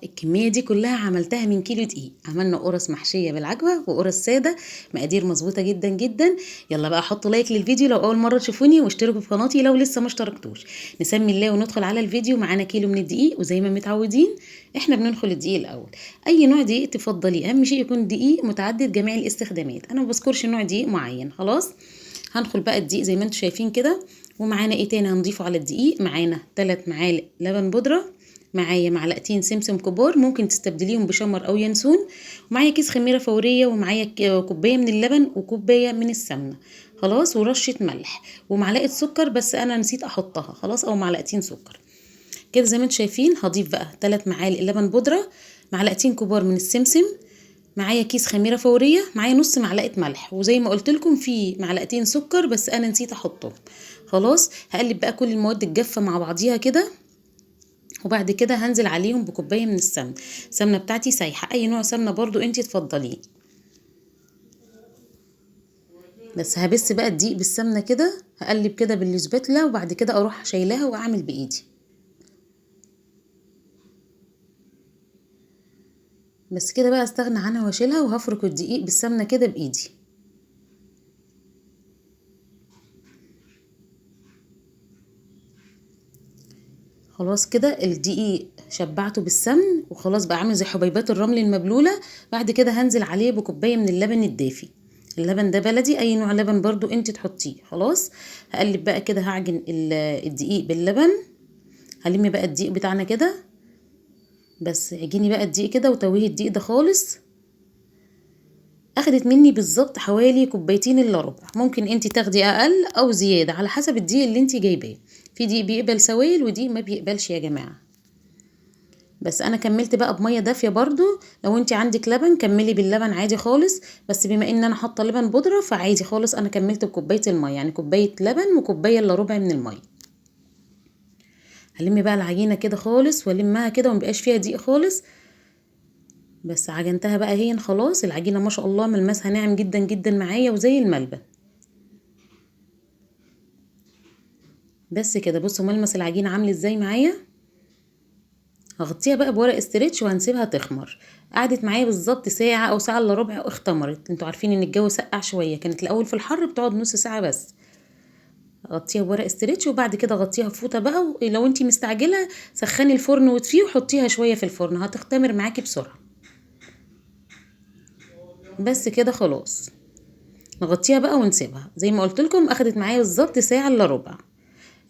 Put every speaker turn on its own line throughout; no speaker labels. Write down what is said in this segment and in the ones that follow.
الكمية دي كلها عملتها من كيلو دقيق. عملنا قرص محشية بالعجوة وقرص سادة، مقادير مظبوطة جدا جدا. يلا بقى حطوا like للفيديو لو اول مرة تشوفوني، واشتركوا في قناتي لو لسه ما اشتركتوش. نسمي الله وندخل على الفيديو. معانا كيلو من الدقيق، وزي ما متعودين احنا بننخل الدقيق الاول. اي نوع دقيق تفضلي، اهم شيء يكون دقيق متعدد جميع الاستخدامات. انا ما بذكرش نوع دقيق معين. خلاص هنخل بقى الدقيق زي ما انتم شايفين كده. ومعانا ايه تاني هنضيفه على الدقيق؟ معانا 3 معالق لبن بودرة، معايا معلقتين سمسم كبار ممكن تستبدليهم بشمر او ينسون، ومعايا كيس خميره فورية، ومعايا كوباية من اللبن وكوبايه من السمنة. خلاص، ورشه ملح ومعلقة سكر بس انا نسيت احطها، خلاص، او معلقتين سكر كده زي ما انتم شايفين. هضيف بقى 3 معالق لبن بودره، معلقتين كبار من السمسم، معايا كيس خميره فورية، معايا نص معلقه ملح، وزي ما قلت لكم في معلقتين سكر بس انا نسيت احطهم. خلاص هقلب بقى كل المواد الجافه مع بعضيها كده، وبعد كده هنزل عليهم بكوبايه من السمنة. السمنة بتاعتي سايحه، اي نوع سمنه برضو انتي تفضليه. بس هبس بقى الدقيق بالسمنه كده، هقلب كده بالسباتلا، وبعد كده اروح شايلاها واعمل بايدي. بس كده بقى استغنى عنها واشيلها، وهفرك الدقيق بالسمنه كده بايدي. خلاص كده الدقيق شبعته بالسمن، وخلاص بقى عامل زي حبيبات الرمل المبلوله. بعد كده هنزل عليه بكوبايه من اللبن الدافي. اللبن ده بلدي، اي نوع لبن برضو انت تحطيه. خلاص هقلب بقى كده، هعجن الدقيق باللبن. هلم بقى الدقيق بتاعنا كده، بس عجيني بقى الدقيق كده وتوهي الدقيق ده خالص. اخدت مني بالظبط حوالي كوبايتين الا ربع، ممكن انت تاخدي اقل او زيادة على حسب الدقيق اللي انت جايباه. في دقيق بيقبل سوائل ودقيق ما بيقبلش يا جماعة. بس انا كملت بقى بميه دافيه برضو. لو انت عندك لبن كملي باللبن عادي خالص، بس بما ان انا حاطه لبن بودره فعادي خالص. انا كملت بكوبايه المية، يعني كوباية لبن وكوبايه الا ربع من المية. هلم بقى العجينة كده خالص والمها كده ومبقاش فيها دقيق خالص. بس عجنتها بقى هي خلاص. العجينة ما شاء الله ملمسها ناعم جدا جدا معايا وزي الملبن. بس كده بصوا ملمس العجينة عامل ازاي معايا. هغطيها بقى بورق استرتش وهنسيبها تخمر. قعدت معايا بالظبط ساعة او ساعة الا ربع واختمرت. انتوا عارفين ان الجو سقع شوية، كانت الاول في الحر بتقعد نص ساعة بس. غطيها بورق استرتش وبعد كده غطيها بفوطه بقى، ولو انتي مستعجلة سخني الفرن وطفيه وحطيها شوية في الفرن، هتختمر معاكي بسرعة. بس كده خلاص نغطيها بقى ونسيبها. زي ما قلت لكم اخدت معايا بالظبط ساعة الا ربع.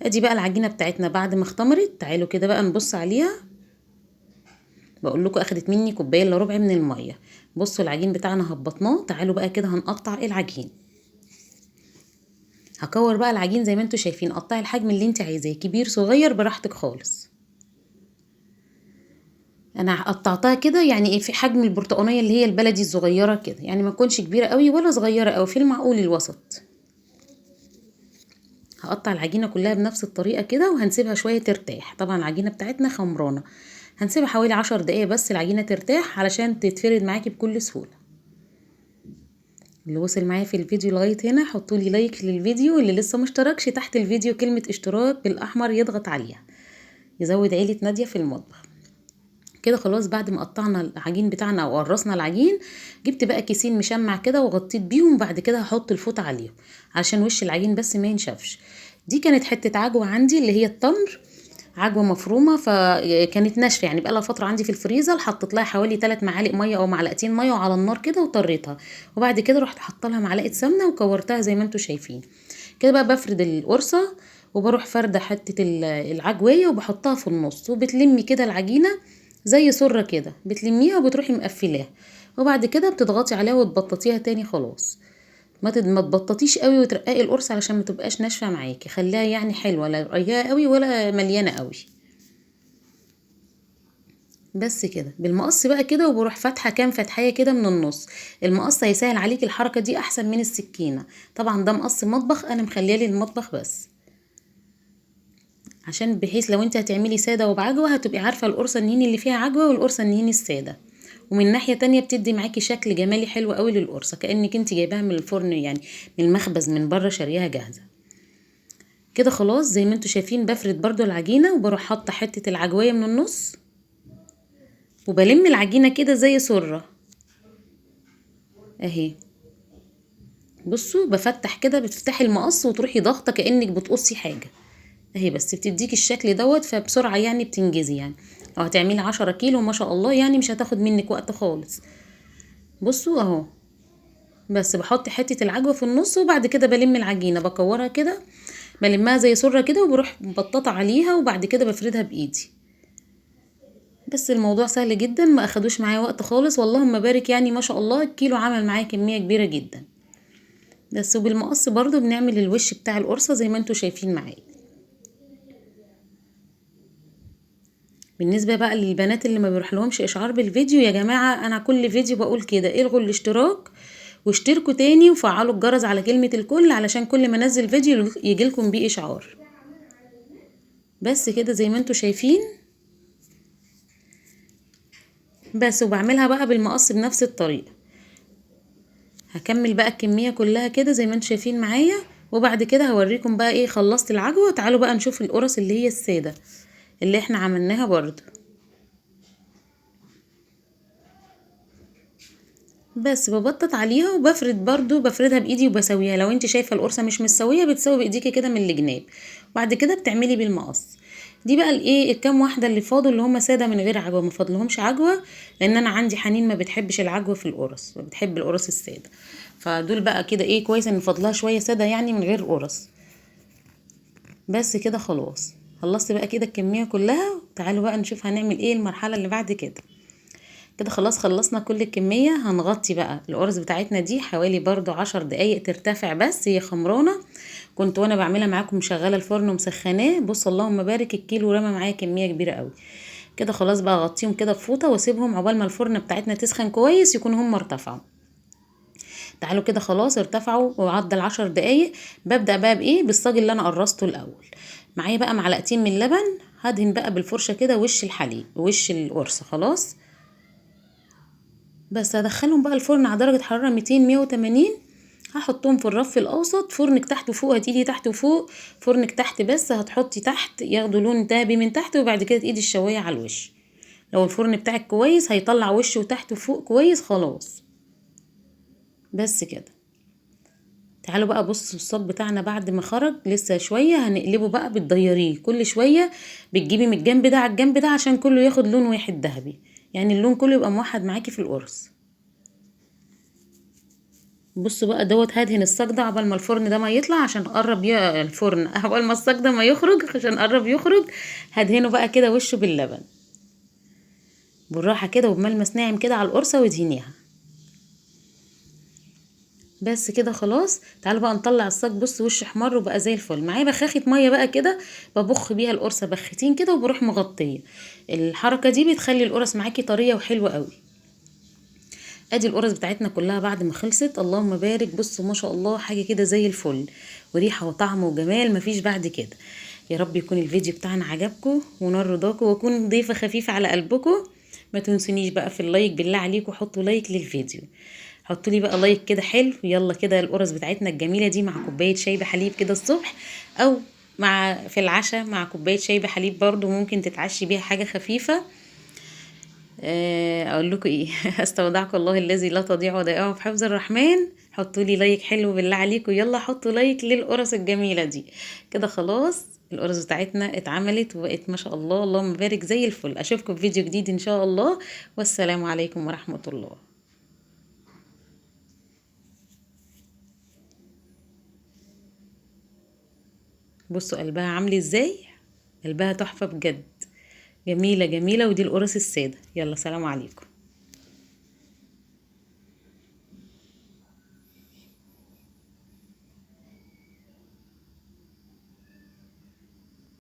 ادي بقى العجينة بتاعتنا بعد ما اختمرت. تعالوا كده بقى نبص عليها. بقول لكم اخدت مني كوباية الا ربع من المية. بصوا العجين بتاعنا هبطناه. تعالوا بقى كده هنقطع العجين. هكور بقى العجين زي ما انتوا شايفين. قطعي الحجم اللي انت عايزاه، كبير صغير براحتك خالص. انا قطعتها كده يعني ايه في حجم البرتقانيه اللي هي البلدي الصغيرة كده، يعني ما تكونش كبيرة قوي ولا صغيرة قوي، في المعقول الوسط. هقطع العجينة كلها بنفس الطريقة كده وهنسيبها شوية ترتاح. طبعا العجينة بتاعتنا خمرانه، هنسيبها حوالي 10 دقايق بس العجينة ترتاح علشان تتفرد معاكي بكل سهولة. اللي وصل معايا في الفيديو لغاية هنا حطوا لي like للفيديو، واللي لسه ما اشتركش تحت الفيديو كلمة اشتراك بالاحمر يضغط عليها، يزود عيله ناديه في المطبخ. كده خلاص بعد ما قطعنا العجين بتاعنا او قرصنا العجين، جبت بقى كيسين مشمع كده وغطيت بيهم. بعد كده هحط الفوطه عليهم عشان وش العجين بس ما ينشفش. دي كانت حتة عجوه عندي اللي هي التمر، عجوه مفرومه، فكانت ناشفة يعني بقى لها فترة عندي في الفريزر. حطيت لها حوالي 3 معالق مية او معلقتين مية وعلى النار كده وطريتها، وبعد كده رحت حاطه لها معلقه سمنه وكورتها زي ما انتم شايفين كده. بقى بفرد القرصه وبروح فرده حتة العجويه وبحطها في النص، وبتلمي كده العجينة زي سره كده، بتلميها وبتروحي مقفلاها، وبعد كده بتضغطي عليها وتبططيها تاني. خلاص ما تبططيش قوي وترققي القرص علشان ما تبقاش ناشفة معاكي، خليها يعني حلوة، لا رقيقه قوي ولا مليانة قوي. بس كده بالمقص بقى كده، وبروح فاتحة كام فتحيه كده من النص. المقص هيسهل عليكي الحركة دي احسن من السكينة. طبعا ده مقص مطبخ، انا مخليه لي المطبخ بس، عشان بحيث لو انت هتعملي ساده وبعجوه هتبقي عارفه القرصه النيني اللي فيها عجوه والقرصه النيني السادة. ومن ناحية تانية بتدي معاكي شكل جمالي حلو قوي للقرصه، كانك انت جايباها من الفرن، يعني من المخبز من بره شارياها جاهزة كده. خلاص زي ما انتوا شايفين بفرد برضو العجينة، وبروح حاطه حتة العجويه من النص، وبلم العجينة كده زي سره اهي. بصوا بفتح كده، بتفتحي المقص وتروحي ضاغطة كانك بتقصي حاجة اهي، بس بتديكي الشكل دوت، فبسرعه يعني بتنجزي. يعني لو هتعملي 10 كيلو ما شاء الله يعني مش هتاخد منك وقت خالص. بصوا اهو، بس بحط حتة العجوه في النص، وبعد كده بلم العجينة بكورها كده، بلمها زي سره كده، وبروح مبططه عليها، وبعد كده بفردها بايدي. بس الموضوع سهل جدا، ما اخدوش معايا وقت خالص، واللهم بارك يعني ما شاء الله الكيلو عمل معايا كمية كبيرة جدا. بس وبالمقص برضو بنعمل الوش بتاع القرصه زي ما انتوا شايفين معايا. بالنسبة بقى للبنات اللي ما بيروح لهمش اشعار بالفيديو، يا جماعة انا كل فيديو بقول كده، الغوا الاشتراك واشتركوا تاني وفعلوا الجرس على كلمة الكل علشان كل ما انزل فيديو يجيلكم بيه اشعار. بس كده زي ما انتوا شايفين. بس وبعملها بقى بالمقص بنفس الطريقة. هكمل بقى الكمية كلها كده زي ما انتوا شايفين معايا، وبعد كده هوريكم بقى ايه خلصت العجوه. تعالوا بقى نشوف القرص اللي هي السادة اللي احنا عملناها برضو. بس ببطط عليها وبفرد برضو، بفردها بايدي وبسويها. لو انت شايفه القرصه مش متسويه بتسوي بايديكي كده من الجناب، وبعد كده بتعملي بالمقص. دي بقى الايه الكام واحدة اللي فاضوا اللي هم ساده من غير عجوه، ما فاضلهمش عجوه، لان انا عندي حنين ما بتحبش العجوه في القرص، بتحب القرص السادة. فدول بقى كده ايه كويس ان فاضلها شوية ساده يعني من غير قرص. بس كده خلاص خلصت بقى كده الكمية كلها. تعالوا بقى نشوف هنعمل ايه المرحلة اللي بعد كده. كده خلاص خلصنا كل الكمية. هنغطي بقى القرص بتاعتنا دي حوالي برضو 10 دقايق ترتفع، بس هي خمرانه، كنت وانا بعملها معاكم مشغله الفرن ومسخناه. بص اللهم بارك، الكيلو رمى معايا كمية كبيرة قوي. كده خلاص بقى اغطيهم كده بفوطه واسيبهم عقبال ما الفرن بتاعتنا تسخن كويس، يكون هم ارتفعوا. تعالوا كده خلاص ارتفعوا وعدى 10 دقايق. ببدأ بقى بايه؟ بالصاج اللي انا قرصته الاول. معايا بقى معلقتين من اللبن، هدهن بقى بالفرشه كده وش الحليب وش القرص. خلاص بس هدخلهم بقى الفرن على درجه حرارة 200 180. هحطهم في الرف الاوسط، فرنك تحت وفوق، هتيجي تحت وفوق، فرنك تحت بس هتحطي تحت ياخدوا لون دهبي من تحت، وبعد كده تقيدي الشوايه على الوش. لو الفرن بتاعك كويس هيطلع وشه تحت وفوق كويس. خلاص بس كده. تعالوا بقى بصوا الصاج بتاعنا بعد ما خرج لسه شوية، هنقلبه بقى، بتضيريه كل شوية، بتجيبي من الجنب ده على الجنب ده عشان كله ياخد لون واحد ذهبي، يعني اللون كله يبقى موحد معاكي في القرص. بصوا بقى دوت، هدهن الصاج ده عقبال ما الفرن ده ما يطلع، عشان قرب يا الفرن عقبال ما الصاج ده ما يخرج، عشان قرب يخرج هدهنه بقى كده وشه باللبن بالراحة كده، وبملمس ناعم كده على القرصه وادهنيها. بس كده خلاص. تعالوا بقى نطلع الصاج. بصوا وش احمر وبقى زي الفل. معايا بخاخه مية بقى كده ببخ بيها القرصه بختين كده، وبروح مغطيه. الحركة دي بتخلي القرص معاكي طرية وحلوه قوي. ادي القرص بتاعتنا كلها بعد ما خلصت، اللهم بارك. بصوا ما شاء الله حاجة كده زي الفل، وريحه وطعم وجمال مفيش بعد كده. يا رب يكون الفيديو بتاعنا عجبكم ونار رضاكم، واكون ضيفه خفيفة على قلبكم. ما تنسونيش بقى في ال like، بالله عليكم حطوا like للفيديو، حطوا لي بقى like كده حلو. يلا كده القرص بتاعتنا الجميلة دي مع كوباية شاي بحليب كده الصبح، او مع في العشاء مع كوباية شاي بحليب برضو ممكن تتعشي بيها حاجة خفيفة. اقول لكم ايه، استودعكم الله الذي لا تضيع ودائعه في حفظ الرحمن. حطوا لي like حلو بالله عليكم، يلا حطوا like للقرص الجميلة دي. كده خلاص القرص بتاعتنا اتعملت وبقت ما شاء الله اللهم بارك زي الفل. اشوفكم في فيديو جديد ان شاء الله، والسلام عليكم ورحمة الله. بصوا قلبها عامل ازاي، قلبها تحفة بجد، جميلة جميلة. ودي القرص السادة. يلا سلام عليكم.